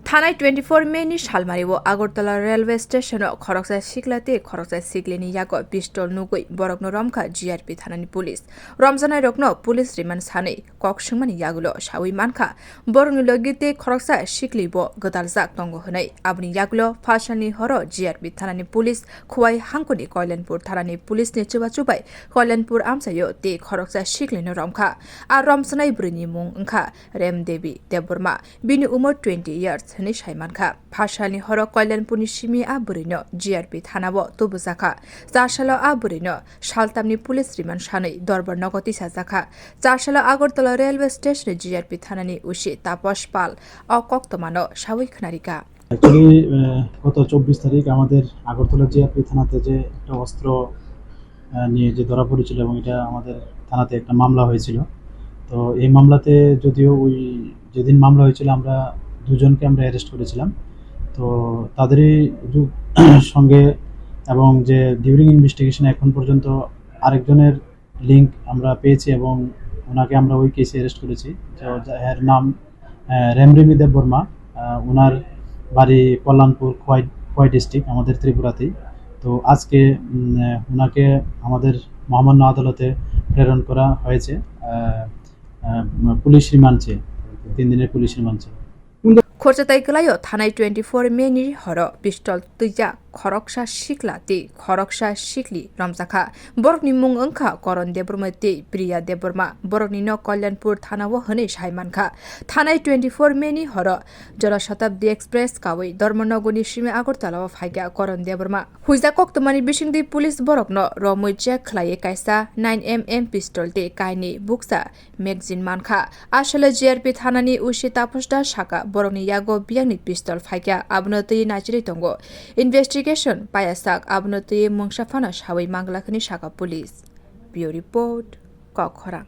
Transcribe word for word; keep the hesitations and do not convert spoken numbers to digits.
Thanai twenty-four May ni salmari o Agartala railway station o khoroksa sikla tei khoroksa siklini yago pistol nugwi borokno romkha G R P thanani police. Romjanairokno police remand sanwi kok swngmani yagulo sawi mankha, borokni logi tei khoroksa sikli bo gwdaljak tongo hwnwi. Aboni yagulo phasalni horo G R P thanani police Khowai hangkoni Kalyanpur thanani police ni chubachu bai Kalyanpur amchaio tei khoroksa siklino romkha. A romsanai bwrwini mung wngkha Rem Devi Debbarma, bini umor twenty years hwnwi sai mankha. Phasalni horo Kalyanpurni simi a bwrwino G R P thanao tubujakha. Chasalo a bwrwino saltamni police remand sanwi dorbar nogo tisajakha. Chasalo Agartala railway station G R P thanani O C Taposh Pal o koktwmano sawi khwnarikha. Actually, আহ, গত চব্বিশ তারিখ আমাদের আগরতলা জিআরপি থানাতে যে একটা অস্ত্র, আহ, নিয়ে যে ধরা পড়েছিল এবং এটা আমাদের থানাতে একটা মামলা হয়েছিল। তো এই মামলাতে যদিও ওই যেদিন মামলা হয়েছিল আমরা দুজনকে আমরা অ্যারেস্ট করেছিলাম। তো তাদেরই যু-, সঙ্গে এবং যে ডিউরিং ইনভেস্টিগেশন এখন পর্যন্ত আরেকজনের লিংক আমরা পেয়েছি এবং ওনাকে আমরা ওই কেসে অ্যারেস্ট করেছি। তো যা-, এর নাম, আহ, রেমরেমি দেববর্মা। আহ, ওনার বাড়ি কল্যাণপুর, খোয়াই, খোয়াই ডিস্ট্রিক্ট, আমাদের ত্রিপুরাতেই। তো আজকে, উম, আহ, ওনাকে আমাদের মহামান্য আদালতে প্রেরণ করা হয়েছে, আহ, আহ, পুলিশ রিমান্ড চেয়ে, তিন দিনের পুলিশ রিমান্ড চেয়ে। Khorchatai kwlaio thanai twenty-four May ni horo pistol twijak khoroksa sikla tei khoroksa sikli romjakha. Borokni mung wngkha Koron Debbarma tei Priya Debbarma. Borokni nok Kalyanpur thanao hwnwi sai mankha. Thanai twenty-four May ni horo Jana Shatabdi Express kawi Dharmanagorni simi Agartala o phaikha Koron Debbarma. Huijak koktwmani bisingtwi police borokno romwi check khlaiwi kaisa nine M M pistol tei kainwi bukcha magazine mankha. Aswlai G R P thanani O C Taposh Das sakha, borokni yago biyangni pistol phaikha, abono twi naichirwi tongo. Investigation payasak, abono twi mungsa phano sawi mangla hwnwi sakha police. Bureau Report, Kokkhorang.